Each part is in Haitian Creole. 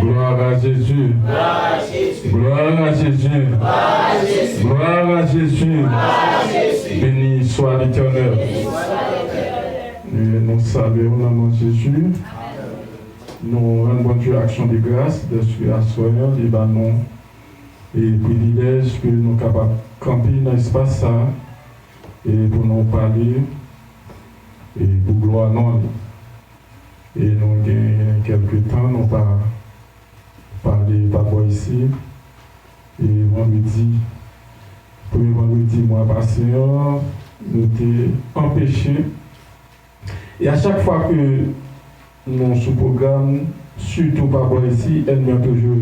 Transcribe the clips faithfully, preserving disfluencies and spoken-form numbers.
Gloire à Jésus. Gloire à Jésus. Gloire à Jésus. Béni soit l'Éternel. E nou salye w nan non Jezi. Nou rann Bondye aksyon de gras dèske aswè a li ba nou e privilèj ke nou kapab kanpe nan espas sa a e pou nou pale e pou glwa non li. E nou gen kèlke tan nou pa pale pa bò isi. E vandredi, premye vandredi mwa pase an, nou te anpeche. E a chak fwa ke nou sou pwogram, sitou pa bò isi, ènmi an toujou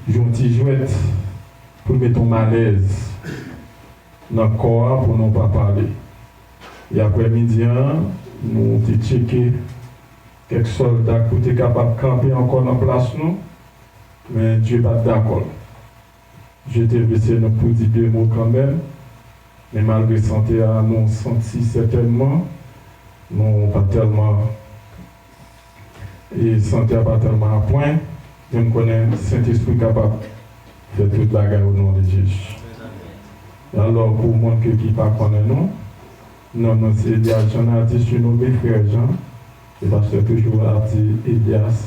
jwe yon ti jwèt pou l mete yon malèz nan kò a pou nou pa pale. E aprè midi an, nou te tcheke kèk sòlda pou te kapab kanpe ankò nan plas nou, men Dye pa t dakò. Dye te vle se nou pou di de mo kanmenm, men malgre sante a nou santi sètènman, nou pa tèlman e sante a pa tèlman apwen, men m konnen Sentespri kapab fè tout bagay o non de Jezi. Alò, pou moun ke ki pa konnen nou, non nou se Elias Jean Nardi, sinomen Frè Jean, e pastè toujou ap di Elias,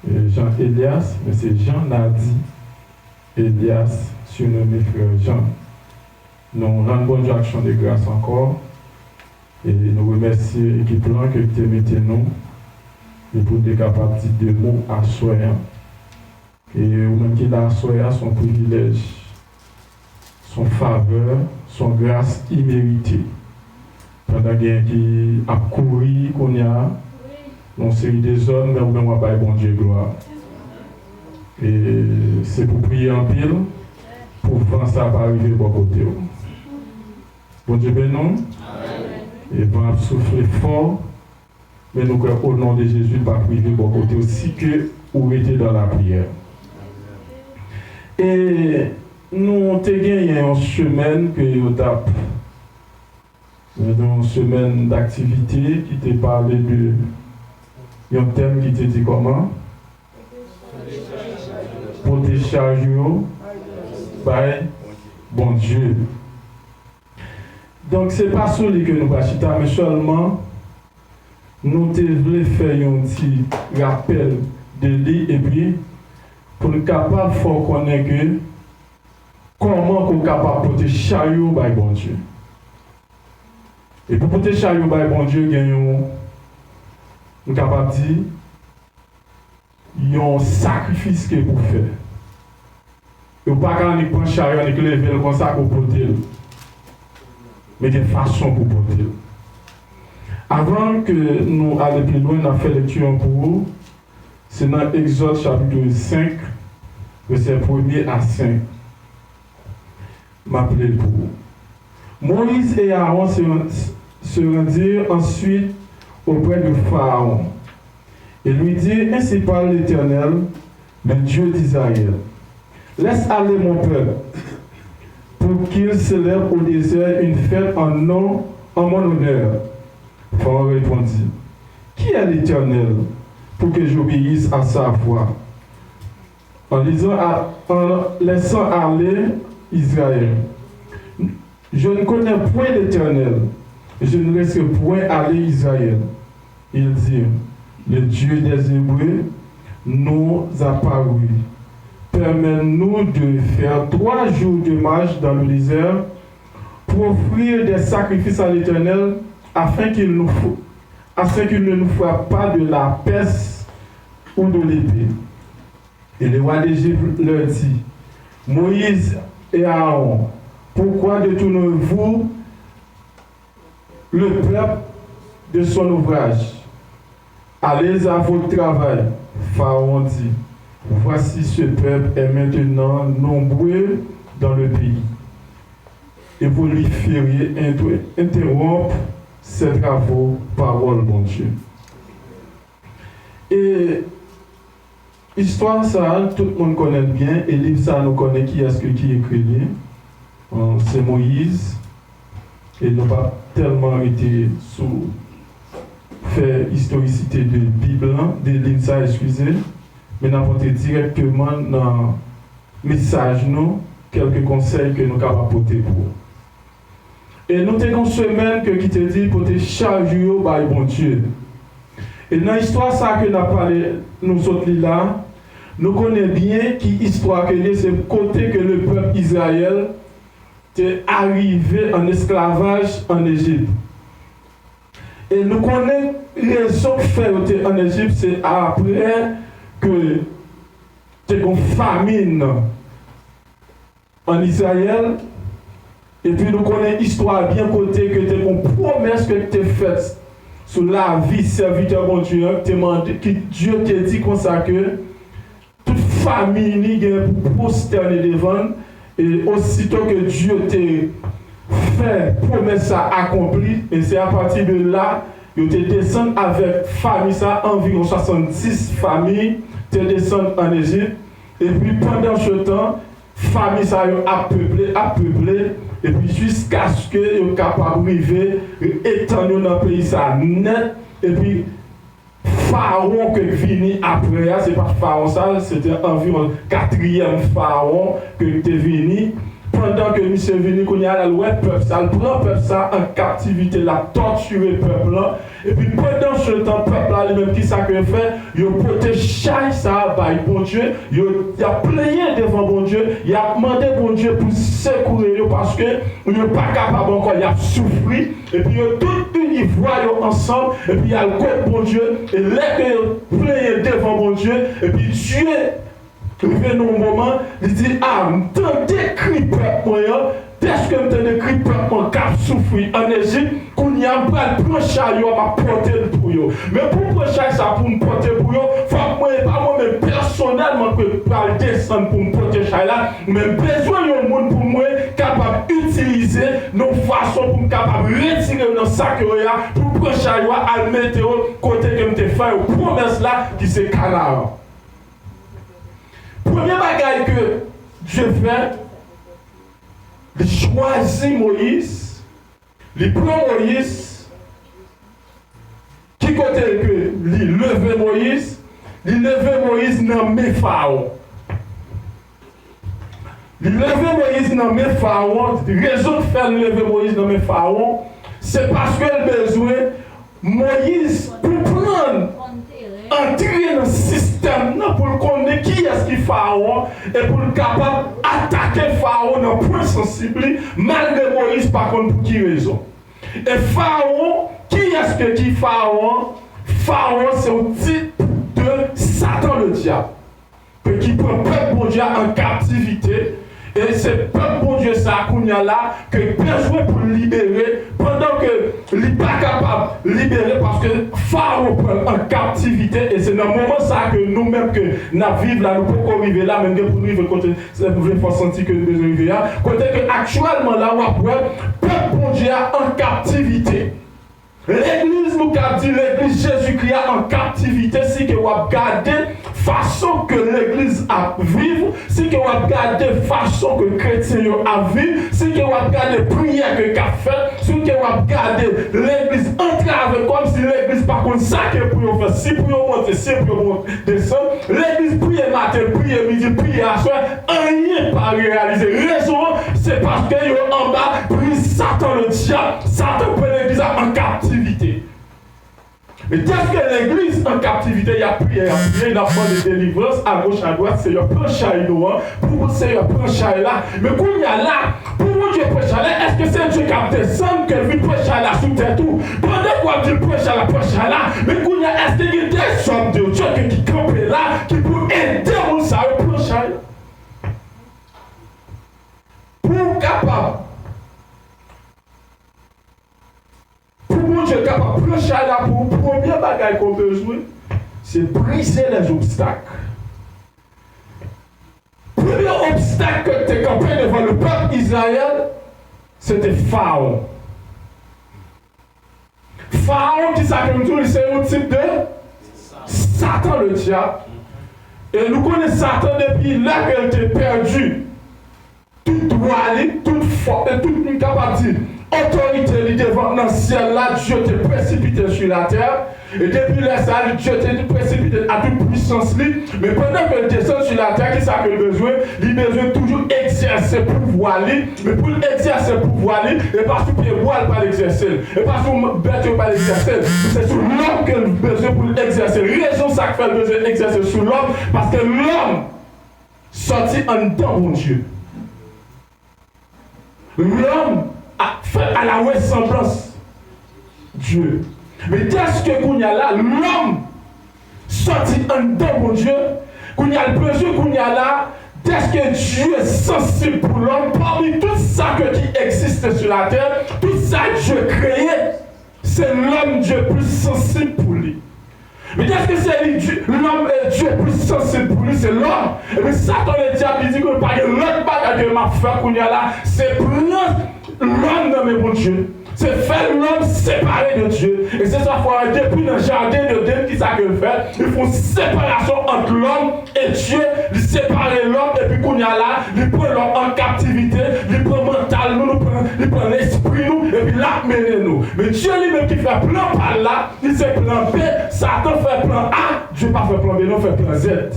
e Jean Elias, men se Jean Nardi Elias, sinomen Frè Jean. Nou rann Bondye aksyon de gras ankò. E nou remèsye ekip lan ke te mete nou e pou te kapab di de mo aswè an. E ou menm ki la aswè a, se yon privilèj, se yon favè, se yon gras imerite. Pandan gen ki ap kouri kounye a, nan yon seri de zòn, men ou menm w ap bay Bondye glwa. E se pou priye anpil, pou van sa pa rive bò kote w. Bondye beni w. E van ap soufle fò, men nou kwè o non de Jezi, l p ap rive bò kote w si ke ou rete dan lapriyè. E nou te genyen yon semèn ke yo t ap, yon semèn daktivite ki te pale de yon tèm ki te di kòman? Pote chaj yo bay Bondye. Donk, se pa sou li ke nou pral chita, men sèlman nou te vle fè yon ti rapèl de li, epi pou n kapab fè w konnen ke kòman ke w kapab pote chay ou bay Bondye. E pou pote chay ou bay Bondye, gen yon, nou kapab di, yon sakrifis ke pou fè. Ou pa ka annik pran chay ou, annik leve l konsa pou pote l. Men gen fason pou pote l. Avan ke nou ale pi lwen, n ap fè lekti an pou ou. Se nan Egzòd chapit senk, vèsè premye a senk. M ap li l pou ou. Moïse et Aaron se, se rendirent ensuite auprès de Pharaon et lui dirent, Ainsi parle l'Éternel, le Dieu d'Israël. Laisse aller mon peuple, pour qu'il célèbre au désert une fête en nom, en mon honneur. Pharaon répondit, Qui est l'Éternel pour que j'obéisse à sa voix? En lisant à, en laissant aller Israël. Je ne connais point l'Éternel, je ne laisserai point aller Israël. Il dit, Le Dieu des Hébreux nous apparut. Permets-nous de faire trois jours de marche dans le désert pour offrir des sacrifices à l'Éternel afin qu'il nous, afin qu'il ne nous frappe pas de la peste ou de l'épée. Et le roi d'Égypte leur dit, Moïse et Aaron, pourquoi détournez-vous le peuple de son ouvrage? Allez à votre travail. Pharaon dit, Voici, ce peuple est maintenant nombreux dans le pays, et vous lui feriez inter-, interrompre ses travaux. Parole Bondye. E istwa sa a, tout moun konnen l byen, e liv sa a, nou konnen kiyès ki, ki ekri li. An, se Moyiz. E nou p ap tèlman rete sou fè istorisite de Bib lan, de liv sa a, eskize. men n ap antre dirèkteman nan mesaj nou, kèlke konsèy ke nou kapab pote pou ou. E nou te gen yon semèn ke ki te di pote chaj ou yo bay Bondye. E nan istwa sa ke n ap pale, nou sot li la, nou konnen byen ki istwa ke li ye, se kote ke le pèp Izrayèl te arive an esklavaj an Ejip. E nou konnen rezon k fè yo te an Ejip, se apre ke te gon famin an Izrayèl, epi nou konnen istwa byen kote ke te gon pwomès ke te fèt sou lavi sèvitè Bondye an, te mande, ki Dye te di konsa ke tout fanmi li gen pou pwostène devan l, e osito ke Dye te fè pwomès sa akonpli, e se apati de la, yo te desann avèk fanmi sa, anviwon swasanndis fanmi te desann an Ejip, epi pandan se tan, fanmi sa yo ap peple, ap peple, epi jiskaske yo kapab rive etann yo nan peyi sa nèt, epi Farawon ke vini apre a, se pa Farawon sa, se te anviwon katriyèm Farawon ke te vini, pandan ke misye vini kounye a, l al wè pèp sa, l pran pèp sa an kaptivite, l ap tòtire pèp lan, epi pandan se tan, pèp la li menm, kisa ke yo fè? Yo pote chay sa a bay Bondye, yo, y ap plenyen devan Bondye, y ap mande Bondye pou sekoure yo, paske yo pa kapab ankò, y ap soufri, epi yo tout ini vwa yo ansanm, epi y al kot Bondye, e lè ke yo plenyen devan Bondye, epi Dye rive nan yon moman, li di, a, m tande kri pèp mwen an, dèske m tande kri pèp mwen k ap soufri an Ejip, kounye a m pral pran chay yo a, m ap pote l pou yo. Men pou m pran chay sa pou m pote pou yo, fòk mwen, e pa mwen menm pèsonèlman ke pral desann pou m pote chay la, men m bezwen yon moun pou mwen kapab itilize nan yon fason pou m kapab retire yo nan sa ke yo ye a, pou m pran chay yo a, al mete yo kote ke m te fè yo pwomès la, ki se Kanaran. Premye bagay ke Dye fè, li chwazi Moyiz, li pran Moyiz, ki kote ke li leve Moyiz? Li leve Moyiz nan men Farawon. Li leve Moyiz nan men Farawon. Rezon k fè l leve Moyiz nan men Farawon, se paske l bezwen Moyiz konprann, antre nan sistèm nan pou l konnen kiyès ki Farawon e pou l kapab atake Farawon nan pwen sansib li, malgre Moyiz pa konn pou ki rezon. E Farawon, kiyès ke ki Farawon? Farawon se yon tip de Satan le dyab, ke ki pran pèp Bondye a an kaptivite, e se pèp Bondye sa a kounye a la ke bezwen pou l libere, pandan ke li pa kapab libere paske Farawon pran l an kaptivite, e se nan moman sa a ke nou menm ke n ap viv la, nou poko rive la, men n gen pou n rive kote Sèvitè, fò santi ke nou bezwen rive a. Kote ke aktyèlman la, w ap wè pèp Bondye a an kaptivite. Legliz, nou ka di legliz Jezikri a an kaptivite, si ke w ap gade fason ke legliz ap viv, si ke w ap gade fason ke kretyen yo ap viv, si ke w ap gade priyè ke k ap fèt, si ke w ap gade legliz antrave, kòmsi legliz pa konn sa ke pou yo fè, si pou yo monte, si pou yo monte, desann. Legliz priye maten, priye midi, priye aswè, anyen pa reyalize. Rezon an, se paske yo anba priz Satan le dyab. Satan pran legliz la an kaptivite. Men dèske legliz an kaptivite, y ap priye, y ap priye, y ap mande delivrans agoch adwat, Seyè pran chay nou an, pou Seyè pran chay la. Men kounye a la, pou Bondye pran chay la, èske se Dye k ap desann ke l vin pran chay la sou tèt ou? Pandan ke w ap di l pran chay la, pran chay la, men kounye a, èske gen de zòm de Dye ke ki kanpe la, ki pou ede moun sa yo pran chay la? Pou w kapab, pou Bondye kapab pran chay la pou ou, premye bagay ke w bezwen, se brize lèzobstak. Premye obstak ke te kanpe devan le pèp Izrayèl, se te Farawon. Farawon, kisa ke m di w, li se yon tip de Satan le dyab. E nou konnen Satan depi lè ke l te pèdi tout dwa li, tout fò, e tout, m kapab di, otorite li devan nan syèl la, Dye te presipite sou latè. E depi lè sa, Dye te presipite a tout pwisans li. Men pandan ke l desann sou latè, kisa ke l bezwen? Li bezwen toujou egzèse pouvwa li. Men pou l egzèse pouvwa li, e pa sou pye bwa l pral egzèse l. E pa sou bèt yo pral egzèse l. Se sou lòm ke l bezwen pou l egzèse l. Rezon sa k fè l bezwen egzèse sou lòm, paske lòm sòti anndan Bondye. Lòm a fèt à la ressemblance Dieu. Men dèske kounye a la, lòm sòti anndan Bondye, kounye a l bezwen kounye a la, dèske Dye sansib pou lòm, pami tout sa ke ki egziste sou latè, tout sa Dye kreye, se lòm Dye plis sansib pou li. Men dèske se li, Dye, lòm, e, Dye plis sansib pou li, se lòm. Epi Satan Ledyab, li di ke pa gen lòt bagay ke m ap fè kounye a la, se pran lòm nan men Bondye. Se fè lòm separe de Dye. E se sa fè w wè depi nan jaden Eden, kisa ke l fè? Li fè yon separasyon ant lòm e Dye. Li separe lòm, epi kounye a la, li pran lòm an kaptivite, li pran mantal nou, nou pran, li pran lespri nou, epi l ap mennen nou. Men Dye li menm ki fè plan pa l la, li se plan B. Satan fè plan A, Dye pa fè plan B, non, fè plan Z.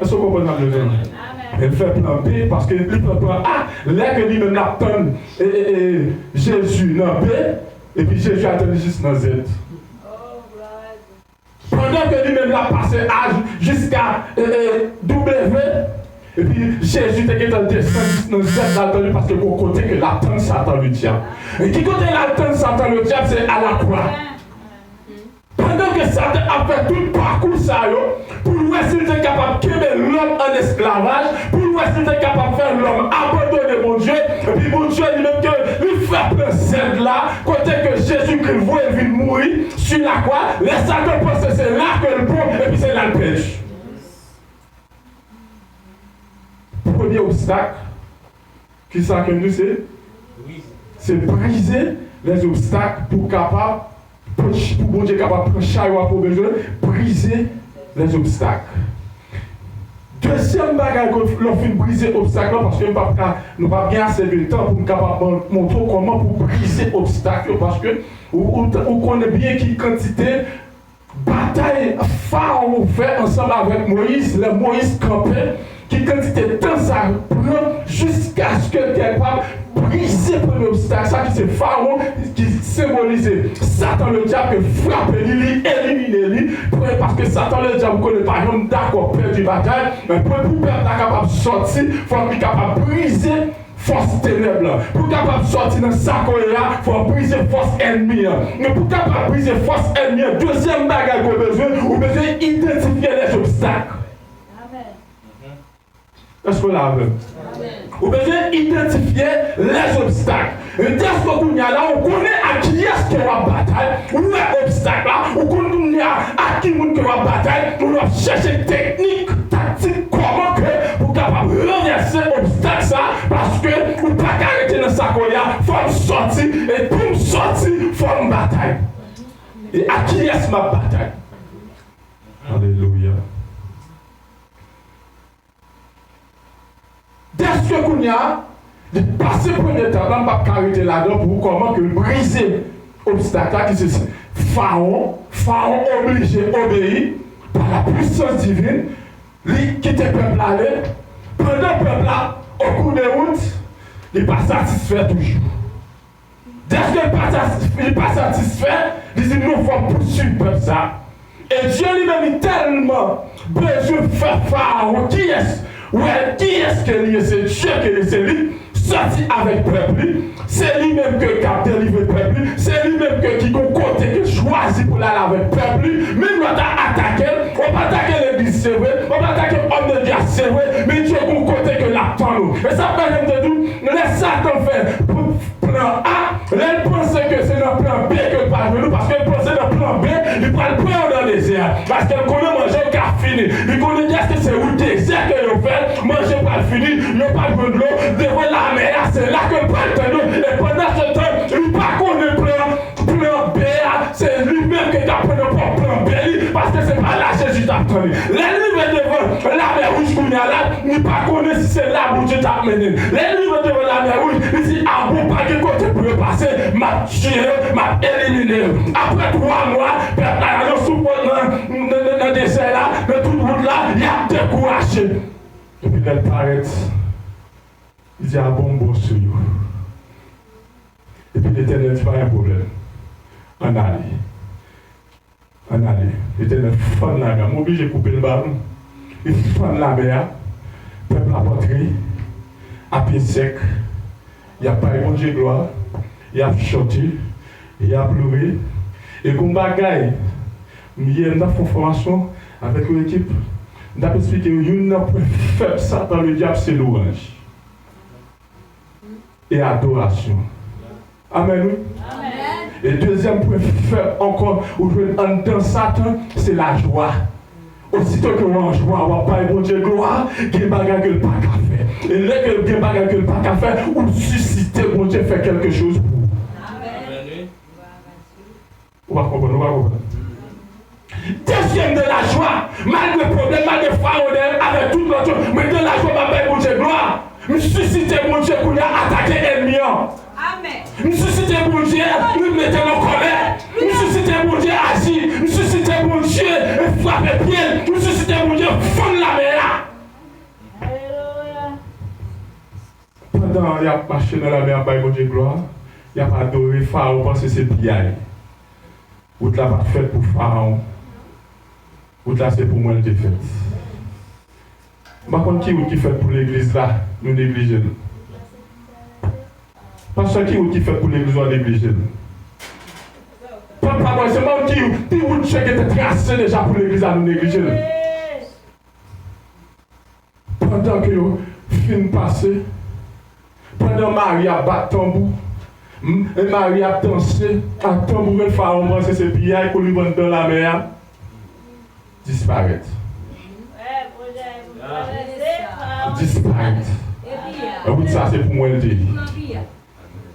Èske w konprann sa m vle di? Men l fè plan B, paske li pran plan A, lè ke li menm l ap tann, e, e, e, Jezi nan B, epi Jezi al tann li jis nan Z. Pandan ke li menm l ap pase A jiska, e, e, W, epi Jezi te gentan desann jis nan Z la, l tann li, paske gon kote ke l ap tann Satan Ledyab. E ki kote l al tann Satan Ledyab? Se alakwa. Pandan ke Satan ap fè tout pakou sa yo, pou l wè si l te kapab kenbe lòm an esklavaj, pou l wè si l te kapab fè lòm abandone Bondye, epi Bondye li menm ke li fè plan Z la, kote ke Jezikri voye l vin mouri sou lakwa, lè Satan panse se la ke l bon, epi se la l pèdi. Premye obstak, kisa ke nou se? Se brize les obstacles pou kapab, pou, pou Bondye kapab pran chay w ap bezwen, brize les obstacles. Dezyèm bagay, ke lè w fin brize obstak la, paske m p ap ka, nou p ap gen ase de tan pou m kapab mon-, montre w kòman pou brize obstak yo, paske ou, ou, ou konnen byen ki kantite batay Farawon fè ansanm avèk Moyiz, lè Moyiz kanpe, ki kantite tan sa pran jiskaske l te kapab brize premye obstak sa, ki se Farawon, ki senbolize Satan Ledyab, ke frape li, li elimine li. Premye, paske Satan Ledyab, ou konnen, pa janm dakò pèdi batay, men pou, pou pèp la kapab sòti, fòk li kapab brize fòs tenèb la. Pou w kapab sòti nan sa ke w ye a, fò w brize fòs ènmi an. Men pou w kapab brize fòs ènmi an, dezyèm bagay ke w bezwen, ou bezwen idantifye les obstacles. Èske w la avè m? Ou bezwen idantifye les obstacles. E dèske kounye a la, ou konnen a kiyès ke w ap batay, ou wè obstak la, ou konn kounye a ak ki moun ke w ap batay, ou ap chèche teknik, taktik, kòman ke pou kapab ranvèse obstak sa, paske ou pa ka rete nan sa ke w ye a, fò m sòti, e pou m sòti, fò m batay. E ak kiyès m ap batay? Alelouya. Dèske kounye a, li pase premye etap la, m p ap ka rete ladan pou kòman ke l brize obstak la, ki se Farawon. Farawon oblije obeyi pa la puissance divine, li kite pèp la ale, pandan pèp la, o kou de wout, li pa satisfè toujou. Dèske li pa sa-, li pa satisfè, li di, "Non, fò m pouswiv pèp sa." E Dye li menm, li tèlman bezwen fè Farawon, kiyès, wè, kiyès ke li ye, se Dye ke li ye, se li sòti avèk pèp li, se li menm ke k ap delivre pèp li, se li menm ke ki gon kote ke chwazi pou l al avèk pèp li, menm lè w ta atake l, w ap atake legliz, se vre, w ap atake òm de Dye, se vre, men Dye gon kote ke l ap tann ou. E sa fè, jan m te di w, lè Satan fè pou plan A, lè l panse ke se nan plan B ke l pral jwenn ou, paske l panse nan plan B, li pral pran w nan dezè a. Paske l konnen manje w ka fini. Li konnen dèske se wout dezè ke yo fè, manje pral fini, yo pral jwenn dlo. Devan lamè a, se la ke l pral tann yo. E pandan se tan, li pa konnen plan, plan B a, se li menm ki t ap pran nan pwòp plan B li, paske se pa la Jezi t ap tann li. Lè l rive devan, Lamè Wouj kounye a la, li pa konnen si se la Bondye t ap mennen l. Lè l rive devan Lamè Wouj, li di, "A bon, pa gen kote pou yo pase, m ap tiye yo, m ap elimine yo." Apre twa mwa, pèp la nan soufrans, nan, nan, nan, nan dezè la, nan tout wout la, y ap dekouraje. Epi lè l parèt, li di, "A bon, m bon sou yo." Epi Letènèl di, "Pa gen pwoblèm. Ann ale." Ann ale. Letènèl fann lamè a. M oblije koupe l ba nou. Li fann lamè a. Pèp la ap antre a pye sèk. Y ap bay Bondye glwa. Y ap chante. Y ap louwe. E gon bagay, m, yè, m t ap fè yon fòmasyon avèk yon ekip. M t ap esplike yo youn nan pwen fèb Satan Ledyab, se lwanj e adorasyon. Amèn, wi. E dezyèm pwen fèb ankò, ou jwenn anndan Satan, se lajwa. Osito ke w an jwa, w ap bay Bondye glwa, gen bagay ke l pa ka fè. E lè ke gen bagay ke l pa ka fè, ou sisite Bondye fè kèlke choz pou ou. Ou pa konprann, ou pa konprann. Dezyèm de lajwa, malgre pwoblèm, malgre farawon dèyè, avèk tout lòt yo, mwen de lajwa, m ap bay Bondye glwa. M sisite Bondye kounye a atake ènmi an. M sisite Bondye, m mete l an kòlè. M sisite Bondye aji. M sisite Bondye frape pye l. M sisite Bondye fann lamè a. Pandan y ap mache nan lamè, y ap bay Bondye glwa, y ap adore, farawon panse se piyay. Wout la pa t fèt pou farawon. Wout la se pou mwen l te fèt. M pa konn ki wout ki fèt pou legliz la, nou neglije l. Pastè, ki wout ki fèt pou legliz la, w neglije l. Pòt pawòl, se pa ki, ki wout Dye te trase deja pou legliz la, nou neglije l. Pandan ke yo fin pase, pandan Mari ap bat tanbou, m, e Mari ap danse ak tanbouren, farawon panse se piyay kou li vann dan lamè a, disparèt. Disparèt. Wout sa se pou mwen l te ye.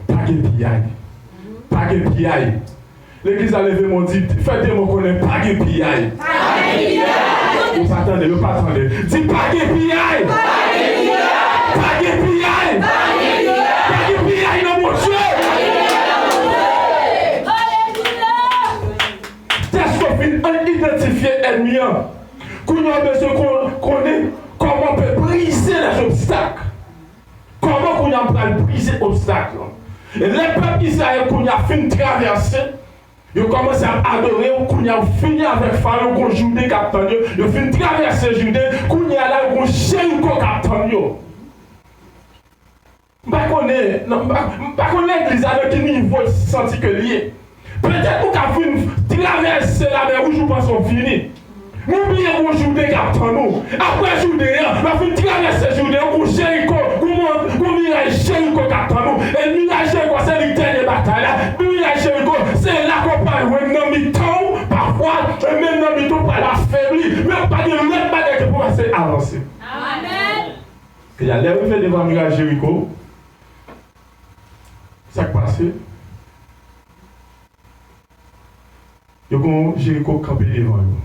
Pa gen piyay. Pa gen piyay. Legliz la leve men w, di, fè demon konnen pa gen piyay. Pa gen piyay. Yo pa tande, yo pa tande. Di pa gen piyay. Pa gen piyay. Pa gen piyay. Pa gen piyay. Pa gen piyay nan Bondye. Dèske w fin idantifye ènmi an, kounye a w bezwen kon-, konnen kòman w pe brize lèzobstak. Kòman kounye a m pral brize obstak lan? E lè pèp Izrayèl kounye a fin travèse, yo kòmanse ap adore, kounye a yo fini avèk farawon, gon Jouden k ap tann yo, yo fin travèse Jouden, kounye a la yo gon Jeriko k ap tann yo. M pa konnen, non, m pa, m pa konnen legliz la nan ki nivo l santi ke l ye. Petèt ou ka fin travèse Lamè Wouj, ou panse w fini. Men bliye gon Jouden k ap tann ou. Apre Jouden an, lè w fin travèse Jouden an, gon Jeriko, gon, gon miray Jeriko k ap tann ou. E miray Jeriko, se li dènye batay la. Miray Jeriko, se la ke w pral jwenn nan mitan w, pafwa, e menm nan mitan w pral afebli. Men pa gen lòt bagay ke pou pase avanse. Amèn. Kounya, lè yo rive devan miray Jeriko, sa k pase? Yo gen yon Jeriko kanpe devan yo.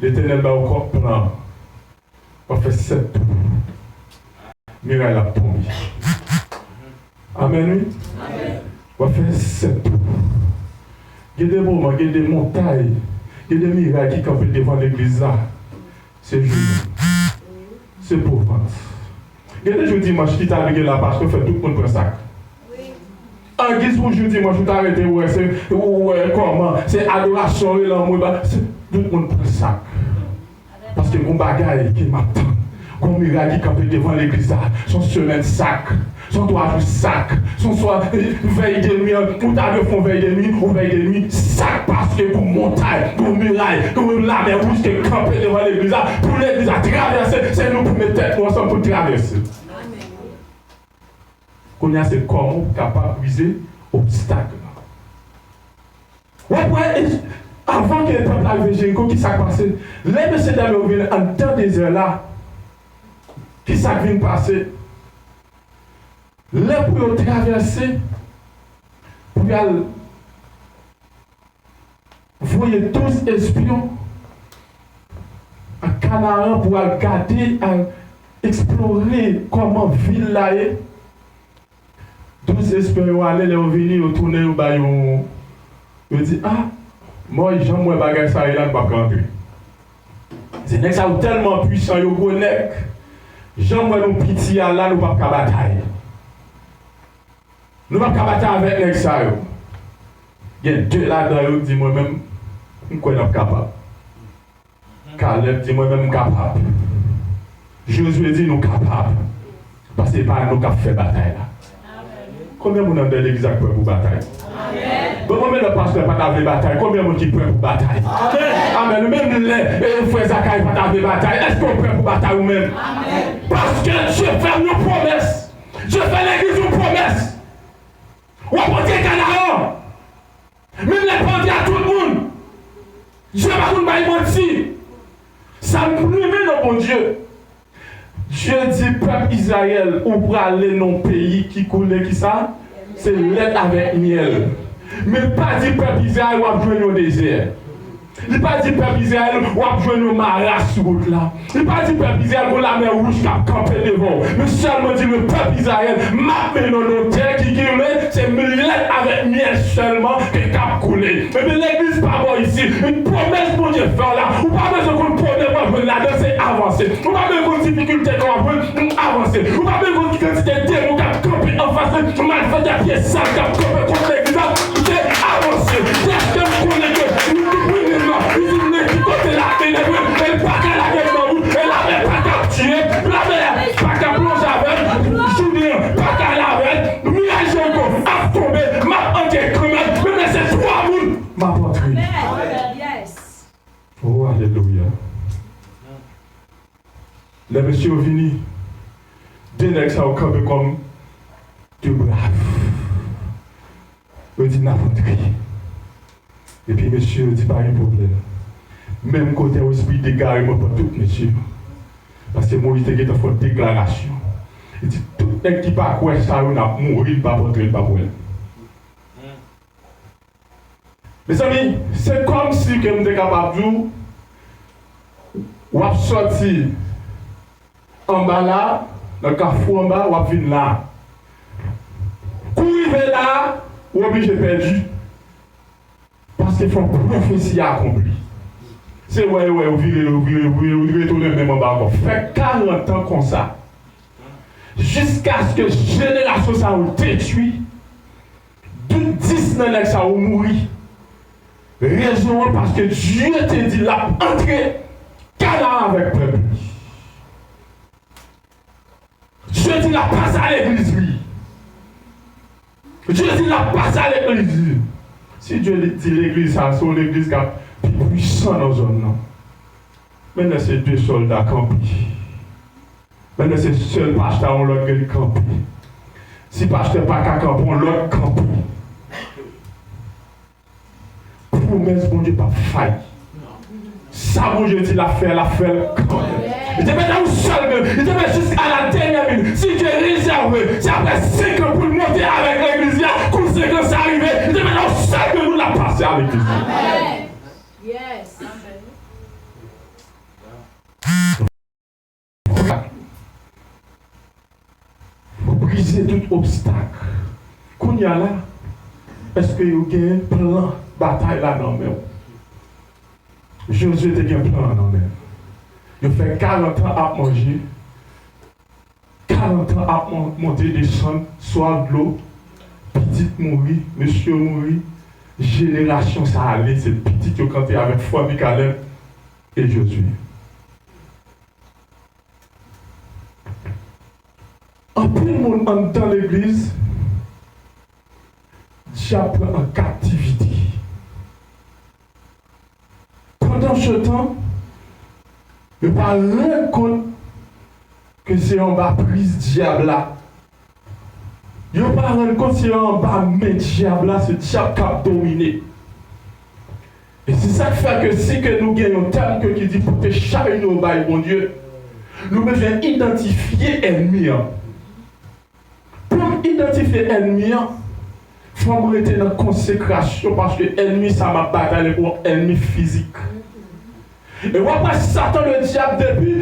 Letènèl ba yo kò plan. W ap fè sèt tou. Miray la ap tonbe. Amèn, wi. W ap fè sèt tou. Gen de moman, gen de montay, gen de miray ki kanpe devan legliz la. Se jounen. Se pou vant. Gen de jou dimanch ki ta dwe gen la, pastè fè tout moun pran sak. Angiz pou jou dimanch, ou ta rete, ou wè se, ou wè kòman, se adorasyon, e lanmou, e ba, se, tout moun pran sak. Paske gon bagay ke m ap tann. Gon miray ki kanpe devan legliz la. Se yon semèn sak. Se yon twa jou sak. Se yon swa, vèy de nwi an. Ou ta dwe fè yon vèy de nwi, yon vèy de nwi sak. Paske gon montay, gon miray, gon Lamè Wouj ki kanpe devan legliz la. Pou legliz la travèse, se nou pou met tèt nou ansanm pou travèse. Kounye a, se kòman w kapab brize obstak lan. W ap wè, e, avan ke pèp la rive Jeriko, ki sa k pase? Lè mesye dam yo vin anndan dezè la, ki sa k vin pase? Lè pou yo travèse, pou y al voye douz espyon ak Kanaran pou al gade, al eksplore kòman vil la ye. Douz espyon yo ale, lè yo vini, yo tounen, yo ba yo, yo di, "Ah, mwen, jan m wè bagay sa ye la, nou p ap ka antre." Se nèg sa yo tèlman pwisan, yo gwo nèg. Jan m wè nou piti a la, nou p ap ka batay. Nou p ap ka batay avèk nèg sa yo. Gen de ladan yo di, "Mwen menm, m kwè n ap kapab." Kalèb di, "Mwen menm, m kapab." Jozye di, "Nou kapab." Paske se pa nou k ap fè batay la. Konbyen moun anndan legliz la k prè pou batay? Bon, konbyen lòt pastè pa ta vle batay? Konbyen moun ki prè pou batay? Amèn. Menm lè, e, frè Zakari pa ta vle batay, èske w prè pou batay ou menm? Paske Dye fè w yon pwomès. Dye fè legliz yon pwomès. W ap antre Kanaran. Menm lè l pa antre ak tout moun. Dye pa konn bay manti. Sa m renmen nan Bondye. Dye di pèp Izrayèl, ou prale nan yon peyi ki koule kisa? Se lèt avèk myèl. Men l pa di pèp Izrayèl, w ap jwenn yon dezè. Li pa di pèp Izrayèl, w ap jwenn yon mara sou wout la. Li pa di pèp Izrayèl, gon lamè wouj k ap kanpe devan w. Men sèlman di le pèp Izrayèl, m ap mennen w nan yon tè ki koule, se lèt avèk myèl sèlman ke k ap koule. Ebyen, legliz pa bò isi, yon pwomès Bondye fè w la, ou pa bezwen konn pwoblèm w ap jwenn ladan, se avanse. Ou pa bezwen konn difikilte ke w ap jwenn, avanse. Ou pa bezwen konn ki kantite demon k ap kanpe anfas li, malfektè pye sal k ap kanpe kont legliz la, se avanse. Dèske m konnen ke nou tout wi menm nan, li di, "Men ki kote lamè nèg mwen, e l pa ka lage m nan wout, e lamè pa ka tiye, lamè pa ka plonje avè m, jounen an pa ka lave m, miraj Jeriko ap tonbe, m ap antre kanmenm, menm lè se twa moun, m ap antre." Oh, alelouya. Lè mesye yo vini, de nèg sa yo kanpe kòm de brav. Yo di, "N ap antre." Epi mesye yo di, "Pa gen pwoblèm." Menm kote yon espri degare mwen pran tout mesye yo. Paske Moyiz te gentan fè yon deklarasyon. Li di, "Tout nèg ki pa kwè sa yo, n ap mouri, n p ap antre, n p ap wè l." Mezanmi, se kòmsi ke m te kapab di w, w ap sòti anba la, nan kafou anba, w ap vin la. Kou w rive la, ou oblije pèdi. Paske fòk pwofesi a akonpli. Se wè, wè, ou vire, ou vire, ou vire, ou vire, tounen menm anba ankò. Fè karant an konsa. Jiskaske jenerasyon sa yo detwi, dis nan nèg sa yo mouri. Rezon an, paske Dye te di l ap antre Kanaran avèk pèp li. Dye di l ap pase a legliz li. Dye di l ap pase a legliz li. Si Dye di legliz sa, se yon legliz k ap pi pwisan nan zòn nan. Men lè se de sòlda kanpe. Men lè se sèl pastè a yon lòt gen kanpe. Si pastè pa ka kanpe, yon lòt kanpe. Pwomès Bondye p ap fay. Sa Bondye di l ap fè, l ap fè l kanmenm. Li te mete yon sèl men, li te mete jis a la dènyè minit. Si Dye rezève, se apre senk an pou l monte avèk legliz la, kou senk an sa rive, li te mete yon sèl men pou l ap pase avèk legliz la. Amèn. Yes. Amèn. Brize tout obstak. Kounye a la, èske yo gen plan batay la nan men w? Jozye te gen plan nan men l. Yo fè karant an ap manje, karant an ap mon-, monte desann, swaf dlo, pitit mouri, mesye mouri, jenerasyon sa ale, se pitit yo kanpe avèk fanmi Kalèb e Jozye. Anpil moun anndan legliz, dyab pran an kaptivite. Pandansetan, yo pa rann kont ke se anba priz dyab la. Yo pa rann kont se anba men dyab la, se dyab k ap domine. E se sa k fè ke si ke nou gen yon tèm ke ki di pote chay nou bay Bondye, nou bezwen idantifye ènmi an. Pou m idantifye ènmi an, fò m rete nan konsekrasyon, paske ènmi sa m ap batay la pou yon ènmi fizik. E w ap wè Satan ledyab depi,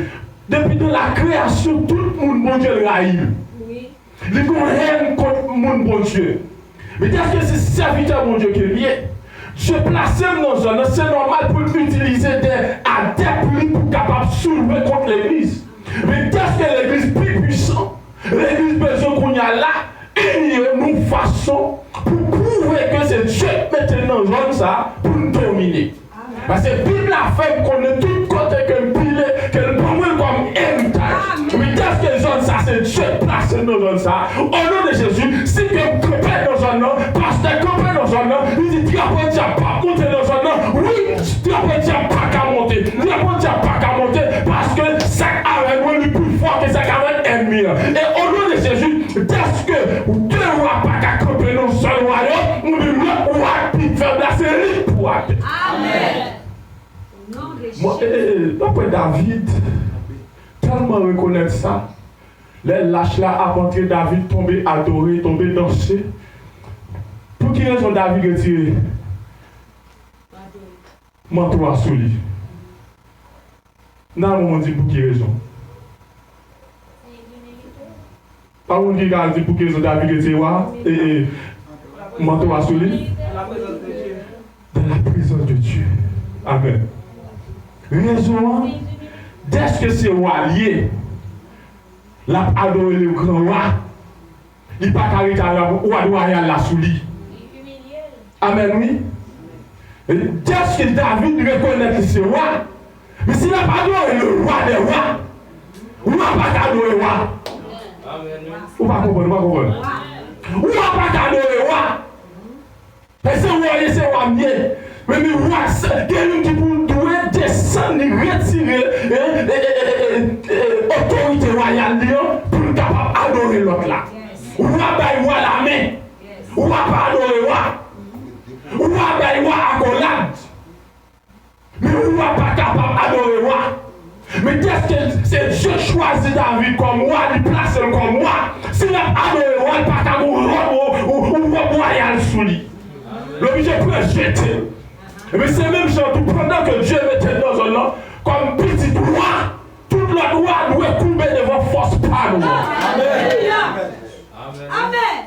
depi nan lakreyasyon, tout moun Bondye rayi l. Li gen yon hèn kont moun Bondye. Men dèske se sèvitè Bondye ke m ye, Dye plase m nan zòn nan, se nòmal pou l itilize de adèp li pou kapab soulve kont legliz. Men dèske legliz pi pwisan, legliz bezwen kounye a la ini yo nan yon fason pou pwouve ke se Dye k mete n nan zòn sa a pou n domine. Paske Bib la fè m konnen tout kote ke m pile, ke l ban mwen l kòm eritaj. Men dèske zòn sa se Dye k plase m nan zòn sa, o non de Jezi, si ke m kanpe nan zòn nan, pastè kanpe nan zòn nan, li di drapo dyab p ap monte nan zòn nan. Wi, drapo dyab pa ka monte. Drapo dyab pa ka monte paske sa k avèk mwen li pi fò ke sa k avèk ènmi an. E o non de Jezi, dèske de wa pa ka kanpe nan sèl wayòm, men lòt wa k pi fèb la, se li k pou ate. Amèn. Mwen, e, e, e, dapre David, tèlman rekonèt sa, lè lach la ap antre, David tonbe adore, tonbe danse. Pou ki rezon David retire manto a sou li? Nan moun di pou ki rezon? Pa moun ki ka di pou ki rezon David retire wa, e, e, manto a sou li? Dans la présence de Dieu. Amèn. Rezon an, dèske se wa l ye, l ap adore le gran wa. Li pa ka rete avèk wad wayal la sou li. Amèn, wi. E dèske David rekonèt li se wa, men si l ap adore le roi des rois, wa pa ka adore wa. Ou pa konprann, ou pa konprann. Wa pa ka adore wa. E se wa ye, se wa m ye. Men, men wa, se, gen youn ki pou dwe desann, li retire, e, e, otorite wayal li an pou l kapab adore lòt la. Wa bay wa lamen. Wa pa adore wa. Wa bay wa akolad. Men wa pa kapab adore wa. Men dèske se Dye k chwazi David kòm wa, li plase l kòm wa. Si l ap adore wa, l pa ka gen yon wòb, yon, yon wòb wayal sou li. L oblije pran jete l. Ebyen, se menm jan tou, pandan ke Dye mete n nan zòn nan, kòm pitit wa, tout lòt wa dwe koube devan fòs pa nou an. Amèn. Amèn.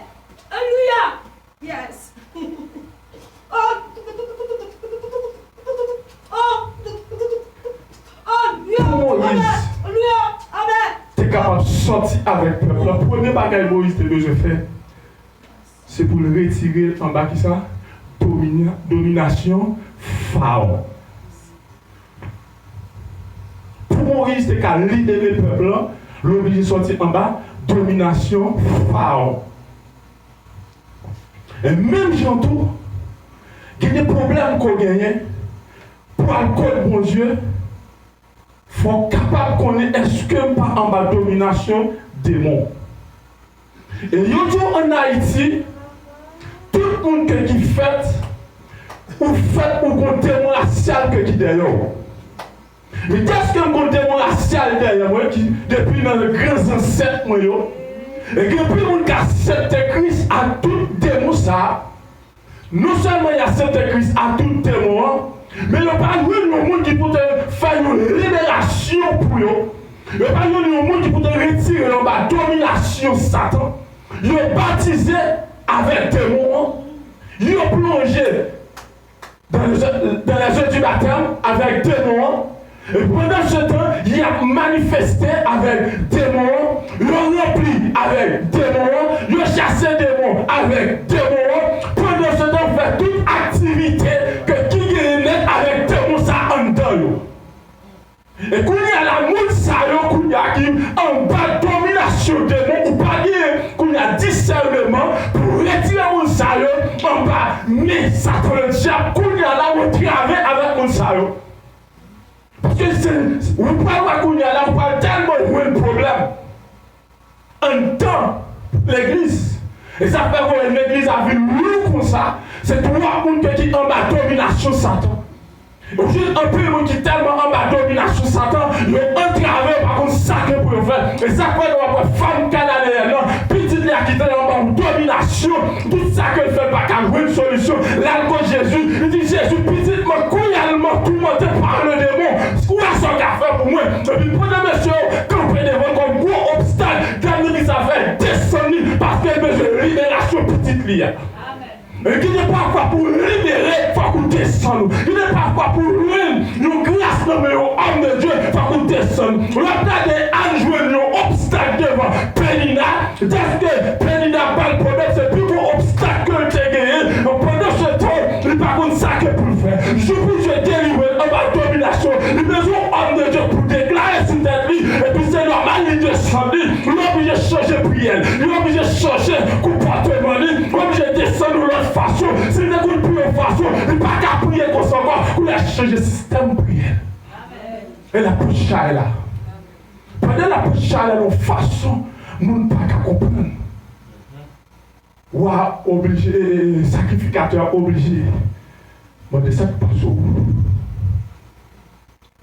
Alelouya. Yes. Oh. Oh. Oh. Pou Moyiz te kapab sòti avèk pèp la, premye bagay Moyiz te bezwen fè, se pou l retire l anba kisa? Domina-, dominasyon Fawon. Pou Moyiz te ka libere pèp lan, l oblije sòti anba dominasyon Fawon. E menm jan tou, gen de pwoblèm ke w genyen pou al kot Bondye, fò w kapab konnen èske m pa anba dominasyon demon. E yo di w ann Ayiti, tout moun ke ki fèt, ou fèt, ou gon demon rasyal ke ki dèyè w. Men dèske m gon demon rasyal dèyè mwen ki depi nan gran zansèt mwen yo, e gen anpil moun k aksepte Kris ak tout demon sa a. Non sèlman y aksepte Kris ak tout demon an, men yo pa jwenn yon moun ki pou te fè yon liberasyon pou yo. Yo pa jwenn yon moun ki pou te retire yo anba dominasyon Satan. Yo batize avèk demon an. Yo plonje dans les eaux, dans les eaux du baptême avèk demon an. E pandan se tan, y ap manifeste avèk demon an, yo ranpli avèk demon an, yo chase demon avèk demon an. Pandan se tan, fè tout aktivite ke ki genyen nèt avèk demon sa anndan yo. E kounye a la, moun sa yo, kounye a ki anba dominasyon demon, ou pa genyen kounye a disèneman pou retire moun sa yo anba men Satan ledyab. Kounye a la, ou antrave avèk moun sa yo. Paske se, ou pral wè kounye a la, ou pral tèlman jwenn pwoblèm anndan legliz. E sa fè wè legliz la vin lou konsa. Se twòp moun ke ki anba dominasyon Satan. Ou jwenn anpil moun ki tèlman anba dominasyon Satan, yo antrave, yo pa konn sa gen pou yo fè. E sa fè nou ap wè fanm kananeyèn nan, pitit li a kite l anba yon dominasyon. Tout sa ke l fè pa ka jwenn solisyon. L al kot Jezi, li di, Jezi, pitit mwen, kounye a l toumante pa le demon. Epi pandan mesye yo kanpe devan l kòm gwo obstak, dam legliz la fè desann li, paske l bezwen liberasyon pitit li a. Gen de pafwa pou w libere, fòk ou desann ou. Gen de pafwa pou w jwenn yon gras nan men yon òm de Dye, fòk ou desann ou. Lòt la te al jwenn yon obstak devan Penina, dèske Penina ba l pwoblèm, se pi gwo obstak ke l te genyen. Pandan se tan, li pa konn sa ke pou l fè. Jou pou Dye delivre l anba dominasyon, li bezwen yon òm de Dye pou deklare sou tèt li, epi se nòmal li desann li. Li oblije chanje priyè l, li oblije chanje konpòteman li, li oblije desann yon lòt fason. Si li te konn priye yon fason, li pa ka priye konsa ankò, kounye a chanje sistèm priyè l. E l ap pote chay la. Pandan l ap pote chay la nan yon fason moun pa ka konprann. Wa oblije, sakrifikatè a oblije mande sa k pase w.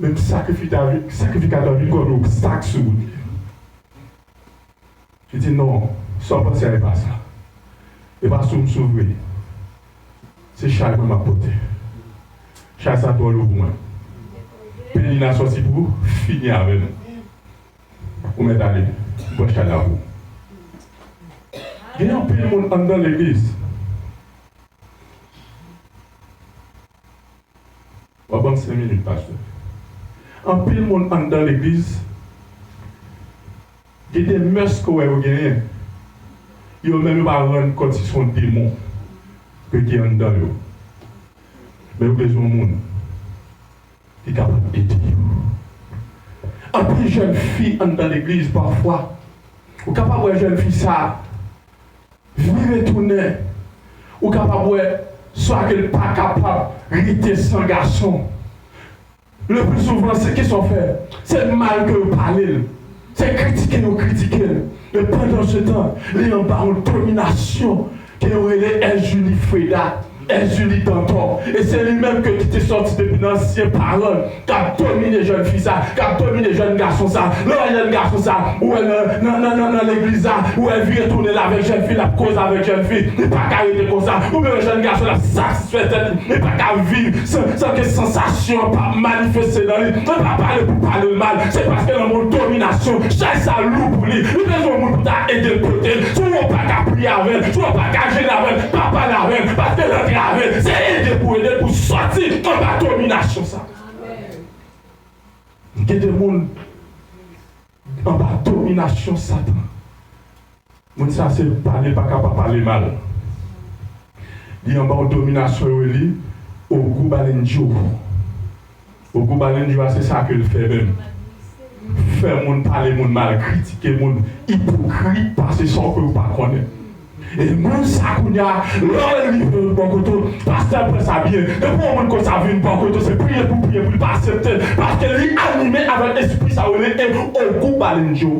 Menm sakrifikatè a vin kòm yon obstak sou wout li. Li di, "Non, sa w panse a e pa sa. E pa sou m sou vre. Se chay mwen m ap pote. Chay sa twò lou pou mwen. Penina sòti pou fini avè m. Ou mèt ale. Pran chay la pou ou." Gen anpil moun anndan legliz. W ap ban m senk minit, pastè. Anpil moun anndan legliz, gen de mès ke w wè yo genyen, yo menm yo pa rann kont si se yon demon ke gen anndan yo. Men yo bezwen yon moun ki kapab ede yo. Anpil jèn fi anndan legliz, pafwa, ou kapab wè jèn fi sa a vire tounen, ou kapab wè swa ke l pa kapab rete san gason. Le pli souvan, se kisa w fè? Se mal ke yo pale l. Se kritike yo kritike l. Men pandan se tan, li anba yon dominasyon ke yo rele Èzili Freda, Èzili Dantò. E se li menm ke ki te sòti depi nan ansyen paran l, k ap domine jèn fi sa, k ap domine jèn gason sa. Lè w wè jèn gason sa, ou wè nan, nan, nan, nan, nan legliz la, ou wè l vire tounen l avèk jèn fi, l ap koze avèk jèn fi, li pa ka rete konsa. Oubyen jèn gason l ap satisfè tèt li, li pa ka viv san, san ke sansasyon an pa manifeste nan li. Li pa pale pou pale l mal, se paske l nan yon dominasyon, chay sa lou pou li. Li bezwen yon moun pou ta ede l pote l. Si w pa ka priye avè l, si w pa ka jene avè l, pa pale avè l, paske l antrave. Se ede pou ede l pou sòti anba dominasyon sa. Gen de moun anba dominasyon Satan. Moun sa se pale pa ka pa pale mal. Li anba yon dominasyon yo rele Ogou Balenjo. Ogou Balenjo a se sa ke l fè menm. Fè moun pale moun mal, kritike moun, ipokrit, pase sa w kwè ou pa konnen. E moun sa kounye a, lè w rive bò kote w, pastè pran sa byen. Depi yon moun konsa vin bò kote w, se priye pou priye pou li pa aksepte l, paske li anime avèk espri sa yo rele Ogou Balenjo.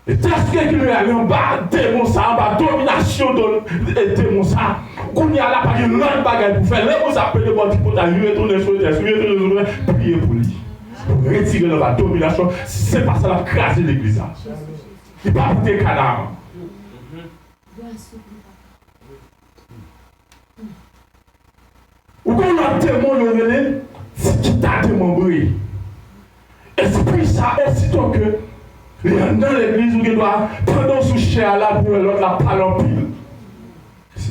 E dèske ke li ale anba demon sa, anba dominasyon de, e demon sa, kounye a la pa gen lòt bagay pou fè. Lè moun sa pede bò ti pota, li retounen sou tè, li retounen sou tè, priye pou li. Pou retire l anba dominasyon, si se pa sa l ap kraze legliz la. Li pa pou te kadav. Ou gen yon lòt demon yo rele Tikita demanbre. Espri sa, osito ke li anndan legliz, ou gen dwa, pandan w sou chè a la, pou wè lòt la pale anpil.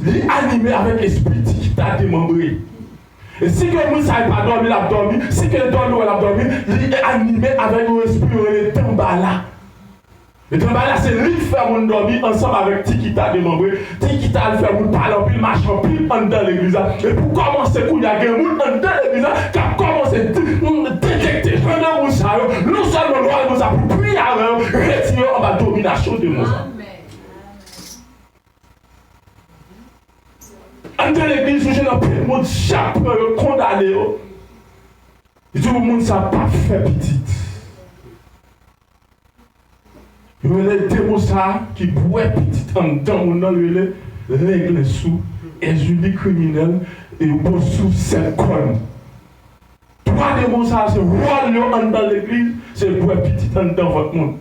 Li anime avèk espri Tikita demanbre. E si ke moun sa yo pa dòmi, l ap dòmi. Si ke l dòmi, wè l ap dòmi. Li anime avèk yon espri yo rele Danbala. E Danbala se li k fè moun dòmi ansanm avèk Tikita demanbre. Tikita al fè moun pale anpil, mache anpil anndan legliz la. E pou kòmanse kounye a, gen moun anndan legliz la k ap kòmanse de-, detekte jan de moun sa yo. Non sèlman lwa moun sa pou priye avè yo, retire yo anba dominasyon demon sa. Anndan legliz, ou jwenn anpil moun dyab pran yo, kondane yo. Li di w moun sa p ap fè pitit. Yo rele demon sa ki bwè pitit anndan moun nan, yo rele Lenglensou, Èzili kriminèl, e Bonsou sèt kòn. Twa demon sa se wòl yo anndan legliz, se bwè pitit anndan vant moun.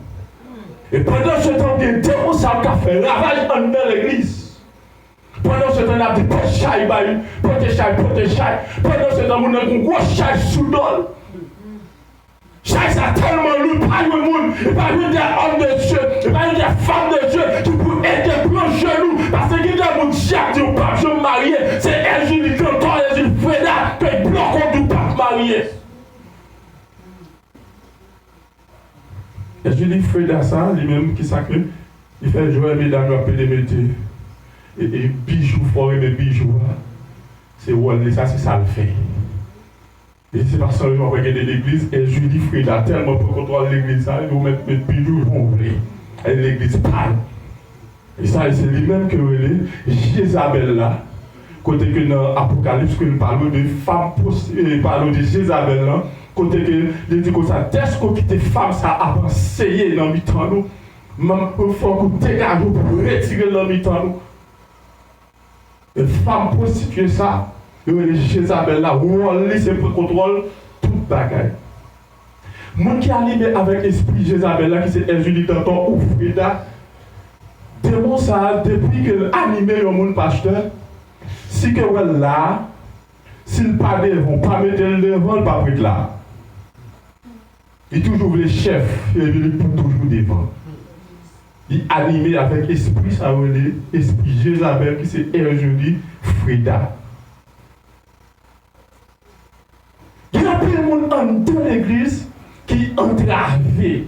E pandan se tan, gen demon sa k ap fè ravaj anndan legliz. Pandan se tan, n ap di, "Pote chay, bay, pote chay, pote chay." Pandan se tan, moun nan gen yon gwo chay sou do l. Chay sa tèlman lou, pa jwenn moun, e pa jwenn de òm de Dye, e pa jwenn de fanm de Dye ki pou ede pran jenou. Paske gen de moun dyab di w p ap janm marye, se Erzulie Dantor, Erzulie Freda, ke bloke w di w p ap marye. Erzulie Freda sa, li menm, ki sa ke li fè jwè medam yo ap pede mete e, e bijou, fò renmen bijou a. Se wòl li sa, se sa l fè. E se pa san rezon w ap wè gen de legliz, Erzulie Freda tèlman pran kontwòl legliz sa, yo mèt met bijou jan w vle. E legliz pa l. E sa, e se li menm ke yo rele Jezabèl la. Kote ke nan Apokalips ke l pale w de fanm pwos-, e, pale w de Jezabèl lan, kote ke li di konsa, dèske w kite fanm sa ap anseye nan mitan nou, m, fòk ou degaje w pou retire l nan mitan nou. E fanm pwostitye sa, yo rele Jezabèl la, wòl li se pran kontwòl tout bagay. Moun ki anime avèk espri Jezabèl la, ki se Erzulie Dantor ou Freda, demon sa a, depi ke l anime yon moun, pastè, si ke w wè l la, si l pa devan w, pa mete l devan, l p ap ret la. Li toujou vle chèf, epi li pou toujou devan. Li anime avèk espri sa yo rele espri Jezabèl, ki se Erzulie Freda. Gen anpil moun anndan legliz ki antrave.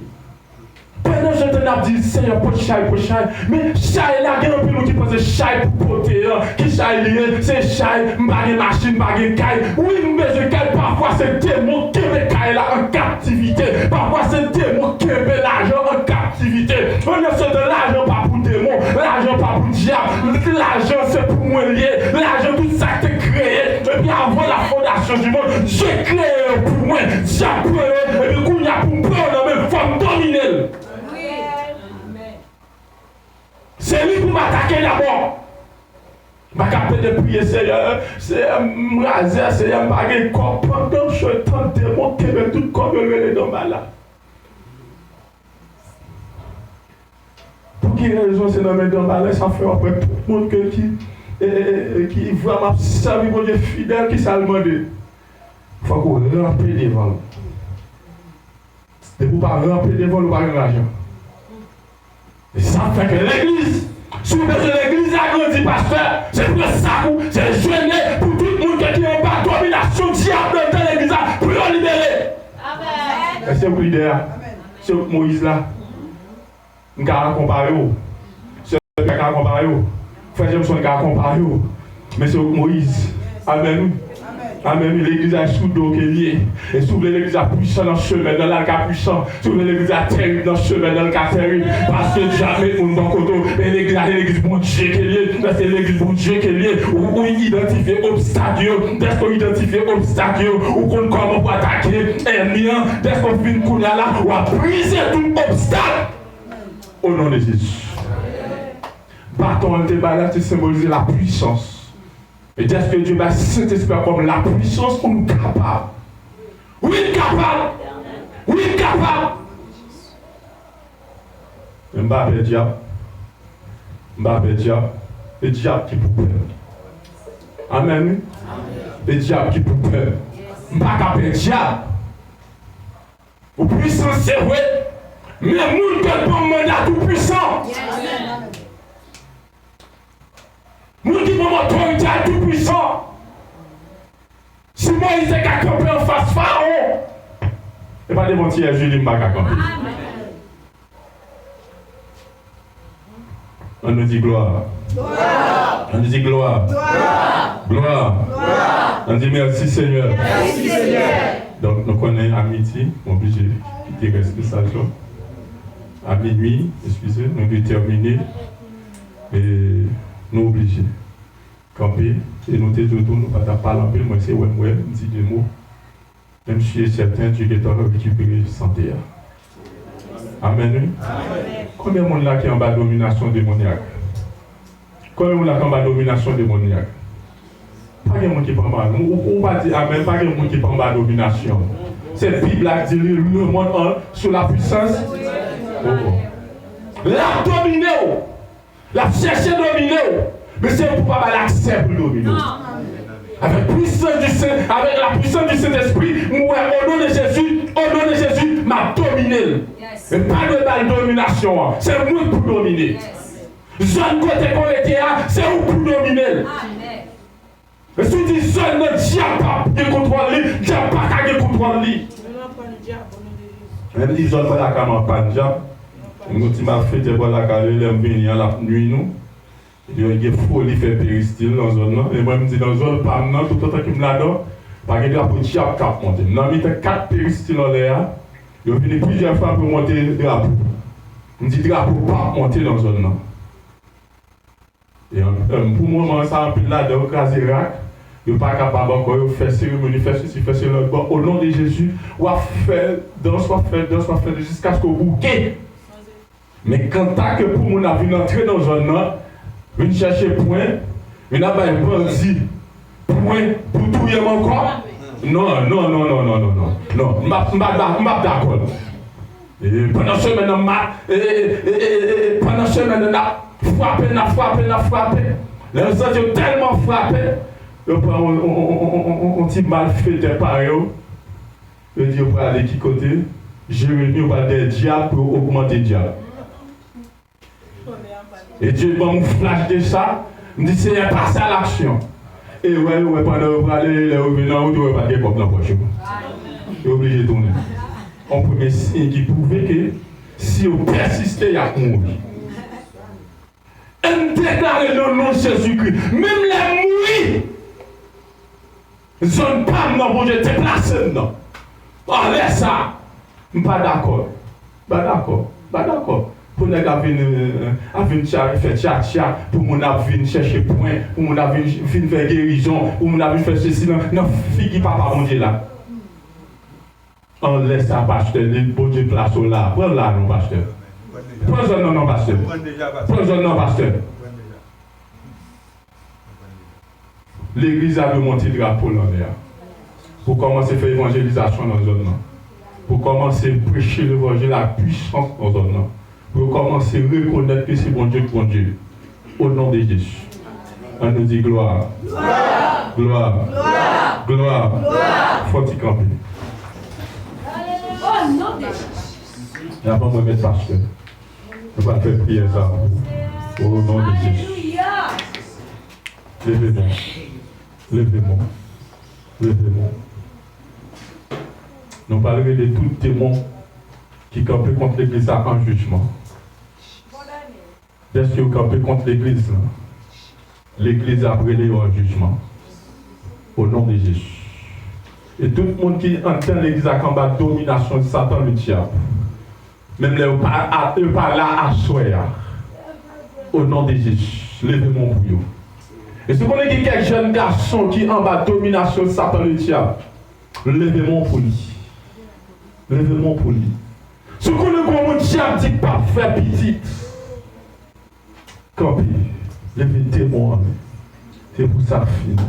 Pandan jan tan n ap di, Senyè, pot chay, pot chay, men chay la, gen anpil moun ki panse chay pou pote an, ki chay li ye, se chay, m pa gen machin, m pa gen kay. Wi, m bezwen kay, pafwa se demon k kenbe kay la an kaptivite, pafwa se demon k kenbe lajan an kaptivite. Pandan se tan, lajan pa pou demon, lajan pa pou dyab, lajan se pou mwen l ye, lajan tout sa k te kreye depi avan la fondasyon di mond, Dye kreye yo pou mwen, dyab pran yo, epi kounye a pou m pran yo nan men l, fò m domine l. Se li pou m atake dabò. M pa ka pede priye, Seyè, Seyè, m razè, Seyè, m pa gen kòb. Pandan se tan, demon kenbe tout kòb yo, rele nan malad. Pou ki rezon se nan men danbalè sa fè w ap wè tout moun ke ki, e, e, e, e, ki vrèman ap sèvi Bondye fidèl, ki sa l mande? Fòk ou ranpe devan l. Depi w pa ranpe devan l, ou pa gen lajan. E sa fè ke legliz, si w bezwen legliz la grandi, pastè, se pran sak ou, se jene pou tout moun ke ki anba dominasyon dyab nan legliz la, pou yo libere. Amèn. Èske w lidè a? Se Moyiz la. M ka konpare w. Sè Pierre ka konpare w. Frè Jameson ka konpare w. Men se w k Moyiz. Amèn, wi. Amèn, wi. Legliz la sou do ke l ye. E si w vle legliz la pwisan nan semèn nan, l al ka pwisan. Si w vle legliz la terib nan semèn nan, l ka terib. Paske dyab met moun bò kote w. Men legliz la, se legliz Bondye ke l ye. Lè se legliz Bondye ke l ye, ou, ou idantifye obstak yo. Dèske w idantifye obstak yo, ou konn kòman pou atake ènmi an. Dèske w fin kounye a la, w ap brize tout obstak. O non de Jezi. Baton an te bay la, te senbolize lapwisans. E dèske Dye bay Sentespri a kòm lapwisans pou nou kapab. Wi, n kapab. Wi, n kapab. Men m pa pè dyab. M pa pè dyab. E dyab ki pou pè. Amèn, wi. E dyab ki pou pè. M pa ka pè dyab. Ou pwisan, se vre. Men moun ke l ban m manda tou pwisan. Moun ki ban m otorite a tou pwisan. Si Moyiz te ka kanpe anfas Farawon, e pa devan ti Èzili m pa ka kanpe. Ann nou di glwa. Glwa. Ann nou di glwa. Glwa. Glwa. Glwa. Ann di mèsi, Senyè. Mèsi, Senyè. Donk, nou konnen a midi, m oblije kite rès mesaj la. A minui, eskize, nou dwe tèmine. E nou oblije kanpe. E nou te di w tou, nou pa t ap pale anpil, mwen se wè m wè, m di de mo. Men m si e sèten, Dye gentan rekipere sante a. Amèn, wi. Konbyen moun la ki anba dominasyon demonyak? Konbyen moun la ki anba dominasyon demonyak? Pa gen moun ki pa anba, ou, ou pa di amèn, pa gen moun ki pa anba dominasyon. Se Bib la ki di li, le monde en, sous la puissance. Oh, oh. L ap domine w. L ap chèche domine w, men se pou pa ba l aksè pou l domine w. Avec puissance du Saint, avec la puissance du Saint-Esprit, m wè, au nom de Jésus, au nom de Jésus, E pa dwe ba l dominasyon an. Se mwen k pou domine. Zòn kote ke w rete a, se ou k pou domine l. E si w di zòn nan, dyab p ap gen kontwòl li, dyab pa ka gen kontwòl li. Menm di zòn mwen lakay mwen an pa dyab. Yon ti malfektè pral lakay li, lè m vini an, l ap nui nou. Epi yo gen foli fè peristil nan zòn nan. E mwen, m di nan zòn pa m nan, toutotan ke m ladan, pa gen drapo dyab k ap monte. M nan mitan kat peristil anlè a, yo vini plizyè fwa pou yo monte drapo. M di drapo p ap monte nan zòn nan. E an, e pou moman sa, anpil ladan yo kraze rak, yo pa kapab ankò, yo fè seremoni, fè sesi, fè sela, bon, o non de Jezi, w ap fè dans, w ap fè dans, w ap fè dans, jiskaske w bouke. Men kanta ke pou moun ap vin antre nan zòn nan, vin chèche pwen, vin ap bay bandi pwen pou touye m ankò? Non, non, non. Non, m ap, m ap, m ap dakò. E pandan semèn nan, m ap, e, e, pandan semèn nan, n ap frape, n ap frape, n ap frape. Lè yo santi yo tèlman frape, yo pran yon, yon, yon ti malfektè parèy yo. Yo di yo prale ki kote? Jeremi, yo pral dèyè dyab pou yo ogmante dyab. E Dye ban m yon flash de sa, m di, Senyè, pase a laksyon. E wè, yo wè pandan yo prale, lè yo rive nan wout, yo wè pa t gen kòb nan pòch yo. Yo oblije tounen. Yon premye siy ki pwouve ke si yo pèsiste, y ap mouri. E m deklare nan non Jezikri, menm lè m mouri, zòn pa m nan Bondye deplase m nan. Anlè sa, m pa dakò. M pa dakò. M pa dakò. Pou nèg ap vin, euh, ap vin tcha-, fè tchatcha, pou moun ap vin chèche pwen, pou moun ap vin, vin fè gerizon, pou moun ap vin fè sesi nan, nan figi Papa Bondye la. Anlè sa, pastè, li, Bondye plase w la. Pran l la non, pastè. Pran zòn nan non, pastè. Pran zòn nan, pastè. Legliz la dwe monte drapo l anlè a. Pou kòmanse fè evanjelizasyon nan zòn nan. Pou kòmanse preche levanjil ak pwisans nan zòn nan. Pou yo kòmanse rekonèt ke se Bondye k Bondye. O non de Jezi. Ann nou di glwa. Glwa. Glwa. Fò ti kanpe. O non de Jezi. E avan mwen met pastè, nou pral fè priyè sa pou ou. O non de Jezi. Leve men. Leve men. Leve men. Nou pral rele tout demon ki kanpe kont legliz la an jijman. Dèske yo kanpe kont legliz la, legliz la ap rele yo an jijman. O non de Jezi. E tout moun ki anndan legliz la, ki anba dominasyon Satan, le dyab, menm lè yo pa, a, yo pa la aswè a, o non de Jezi, leve men w pou yo. E si w konnen gen kèk jèn gason ki anba dominasyon Satan, le dyab, leve men w pou li. Leve men w pou li. Si w konnen gen yon moun dyab di k p ap fè pitit, kanpe, leve demon an. Se pou sa k fini.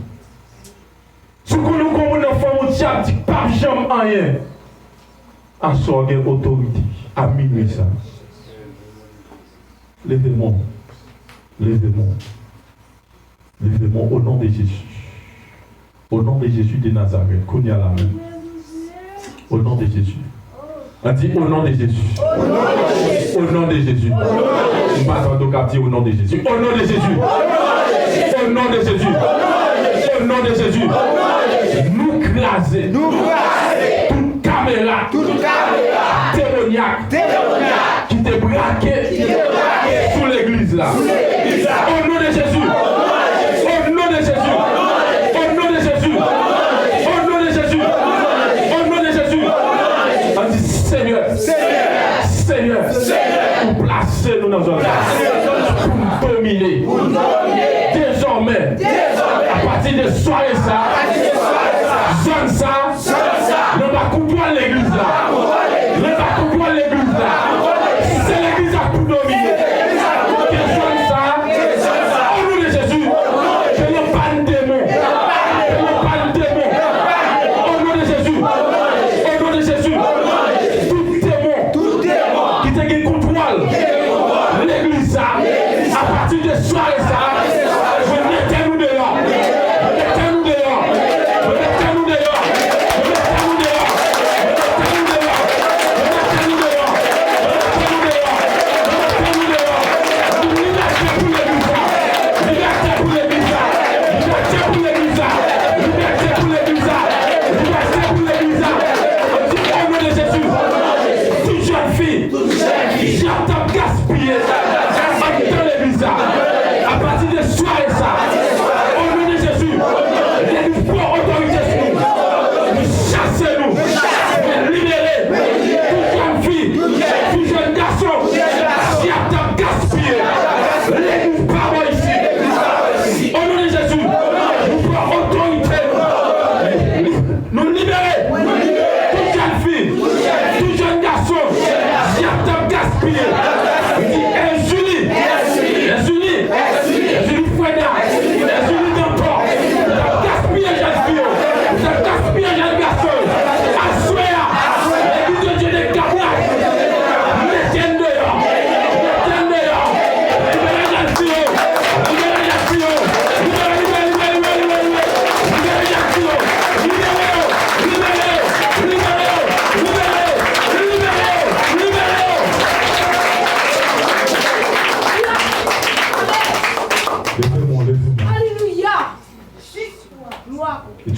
Si w konnen gen yon moun nan fanmi w dyab di k p ap janm anyen, aswè w gen otorite, a minui sa. Leve men w. Leve men w. Leve men w, o non de Jezi. O non de Jezi de Nazarèt, kounye a la menm. O non de Jezi. Ann di, o non de Jezi. O non de Jezi. M pa tande w k ap di, o non de Jezi. O non de Jezi. O non de Jezi. O non de Jezi. Nou kraze. Nou kraze. Tout kamera. Tout kamera. Demonyak. Demonyak. Ki te brake. Ki te brake. Sou legliz la. Sou legliz la. O non de Jezi. O non de Jezi. O non de Jezi. O non de Jezi. O non de Jezi. Ann di, Senyè. Senyè. Senyè. Senyè. Ou plase nou nan zòn sa. Plase nou nan zòn sa. Pou n domine. Pou n domine. Dezòmè. Dezòmè. Apati de sware sa. Apati de sware sa. Zòn sa. Nan ba kontwòl legliz la. Nan ba kontwòl legliz la. Se legliz la k pou domine. Ke zòn sa, o non de Jezi, ke yo pa n demon. Ke yo pa n demon. O non de Jezi. O non de Jezi. Tout demon. Tout demon. Ki te gen kontwòl. Legliz sa. Apati de sware sa. Yo mete nou deyò. Yo mete nou deyò. Yo mete nou deyò. Yo mete nou deyò. Yo mete nou deyò.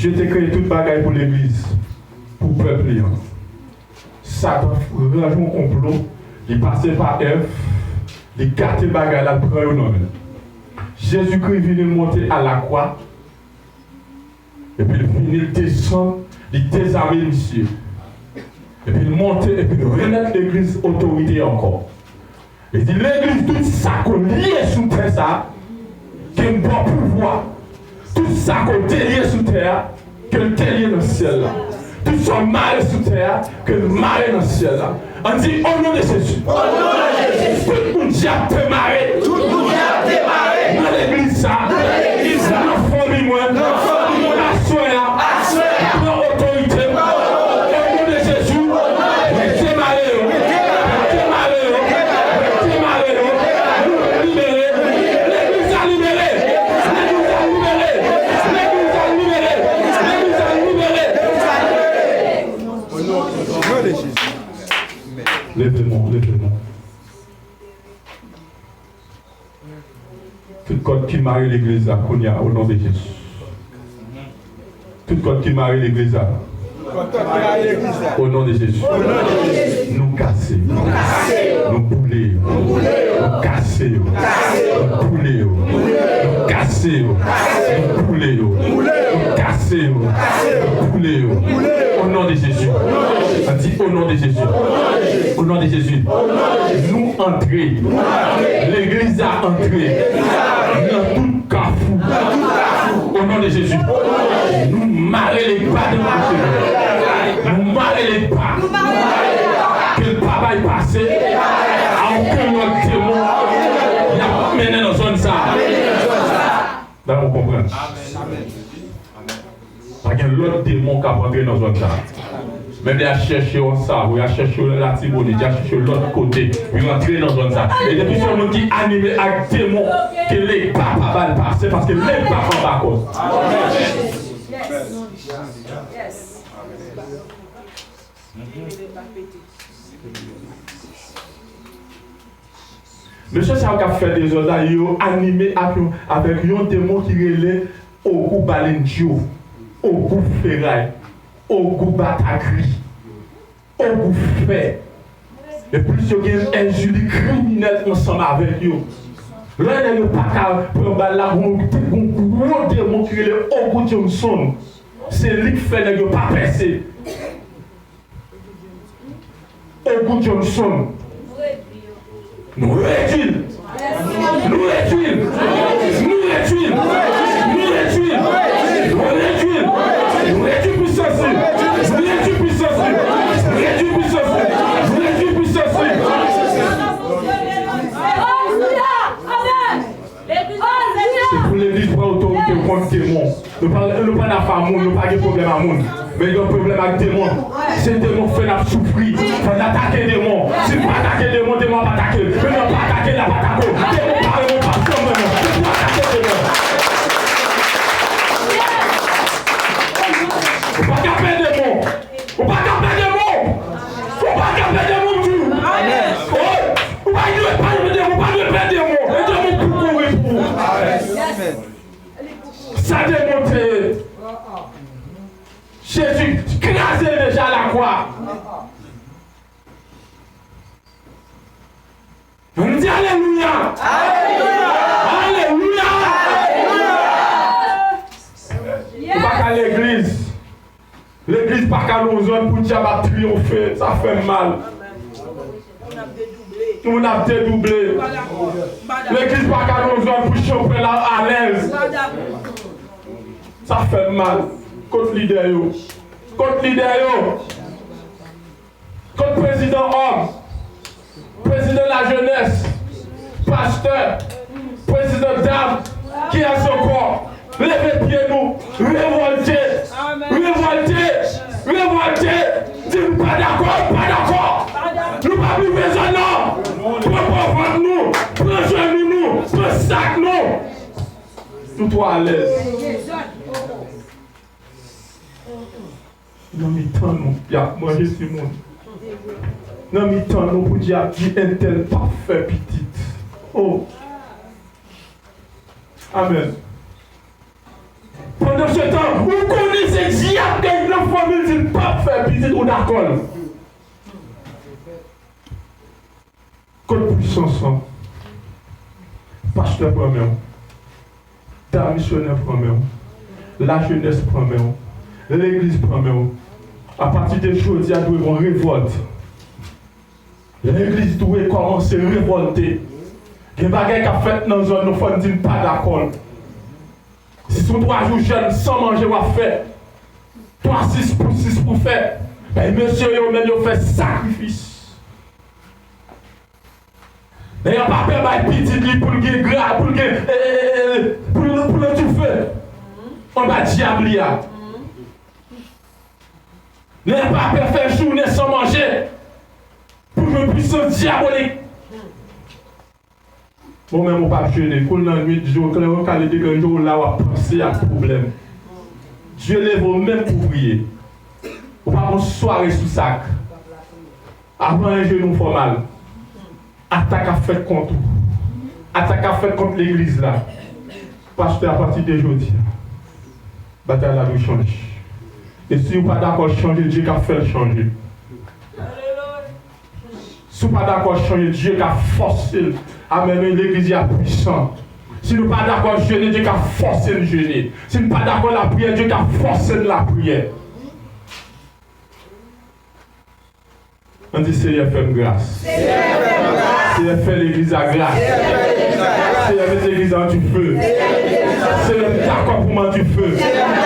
Bondye te kreye tout bagay pou legliz, pou pèp li an. Satan rann yon konplo, li pase pa Èv, li gate bagay la, l pran yo nan men l. Jezikri vini, l monte a lakwa, epi l vini, l desann, li dezame misye. Epi l monte, epi l remèt legliz otorite ankò. Li di, legliz, tout sa ke w lye sou tè sa a, ke m ba w pouvwa. Tout sa ke w delye sou tè a, ke l delye nan syèl la. Tout sa w mare sou tè a, ke l mare nan syèl la. Ann di, o non de Jezi. O non de Jezi. Tout moun dyab te mare. Tout moun dyab te mare. Nan legliz sa. Nan legliz sa. Nan fanmi mwen. Nan fanmi mwen. Aswè a. Aswè a. Pran otorite. Pran otorite. O non de Jezi. O non de Jezi. Mete mare yo. Mete mare yo. Mete mare yo. Nou libere. Legliz la libere. Legliz la libere. Legliz la libere. Legliz la libere. Leve men w, leve men w. Tout kòd ki mare legliz la kounye a, o non de Jezi. Tout kòd ki mare legliz la, o non de Jezi. Nou kase yo. Nou boule yo. Nou kase yo. Nou boule yo. Nou kase yo. Nou boule yo. Nou kase yo. Nou boule yo. O non de Jezi. Ann di, o non de Jezi. O non de Jezi. Nou antre. Legliz la antre nan tout kafou. O non de Jezi. Nou mare legba devan nou. Nou mare legba. Ke l pa bay pase a okenn lòt demon y ap mennen nan zòn sa a. Dam, ou konprann? Pa gen lòt demon k ap antre nan zòn sa a. Menm lè y a chèche yo an Savo, y a chèche yo nan Latibonit, y a chèche yo lòt kote, yo antre nan zòn sa a. E depi se yon moun ki anime ak demon, ke legba pa ba l pase, paske legba anba kò l. Mesye sa yo k ap fè dezòd la, yo anime ak yon, avèk yon demon ki rele Ogou Balendyo, Ogou Feray, Ogou Batagri, Ogou Fè. E plis yo gen enjili kriminèl ansanm avèk yo. Lè nèg yo pa ka pran bal la, gon, gon gwo demon ki rele Ogou Johnson. Se li k fè nèg yo pa pèse. Ogou Johnson. Nou redwi l. Nou redwi l. Nou redwi l. Nou redwi l. Nou redwi l. Nou redwi pwisans li. Nou redwi pwisans li. Nou redwi pwisans li. Nou redwi pwisans li. Se pou legliz pran otorite kont demon. Nou pa, nou pa nan afè a moun, nou pa gen pwoblèm a moun. Men gen pwoblèm ak demon. Se demon k fè n ap soufri. Fò n atake demon. Si n pa atake demon, demon ap atake l. Men n pa atake l, l ap atake w. Demon pa renmen w, p ap janm renmen w. Se pou atake demon. Ou pa ka pè demon. Ou pa ka pè demon. Ou pa ka pè demon, m di w. Amèn. Wi. Ou pa dwe pa pè demon, ou pa dwe pè demon. E demon pou kouri pou ou. Amèn. Sa demon te ye. Jezi kraze l deja lakwa. Ann di alelouya! Alelouya! Alelouya! Ou pa ka legliz. Legliz pa ka nan yon zòn pou dyab ap triyonfe. Sa fè m mal. Moun ap dedouble. Legliz pa ka nan yon zòn pou chanpwèl la alèz. Sa fè m mal. Kot lidè yo? Kot lidè yo? Kot prezidan òm? Prezidan lajenès, pastè, prezidan dam, kiyès ankò? Leve pye nou, revòlte, revòlte, revòlte. Di nou pa dakò, pa dakò. Nou p ap louvri zòn nan. Pran pòvant nou, pran jenou nou, pran sak nou. Nou twò alèz. Nan mitan nou, y ap manje timoun. Nan mitan nou, pou di ap di entèl p ap fè pitit. Oh. Amèn. Pandansetan, ou konnen se dyab k nan fanmi l, di l p ap fè pitit, ou dakò l. Kot pwisans lan? Pastè pran men w. Dam misyonè pran men w. Lajenès pran men w. Legliz pran men w. Apati de jodi a, dwe gon revòlt. Legliz dwe kòmanse revòlte. Gen bagay k ap fèt nan zòn nou, fò n di n pa dakò. Si se yon twa jou jèn san manje w ap fè, twa sis pou sis pou fè, bay mesye yo menm yo fè sakrifis. Nèg la pa pè bay pitit li pou l gen gra, pou l gen, e, e, e, e, pou l, pou l etoufe anba dyab li a. Nèg la pa pè fè jounen san manje pou jwenn pwisans dyabolik. Bon, menm ou p ap jene, kou l nan nwit, je w klè, w kale de grenn je w la, w ap panse ak pwoblèm. Dye leve w menm pou priye. Ou pa gon sware sou sak. Avan en jenou fè w mal. Atak ap fèt kont ou. Atak ap fèt kont legliz la. Pastè, apati de jodi a, batay la dwe chanje. E si w pa dakò l chanje, Dye k ap fè l chanje. Si w pa dakò chanje, Dye ka fòse l. Amèn, wi, legliz la pwisan. Si nou pa dakò jene, Dye ka fòse n jene. Si n pa dakò lapriyè, Dye ka fòse n lapriyè. Ann di, Seyè, fè m gras. Seyè, fè legliz la gras. Seyè, met legliz la an dife. Seyè, m dakò pou m an dife.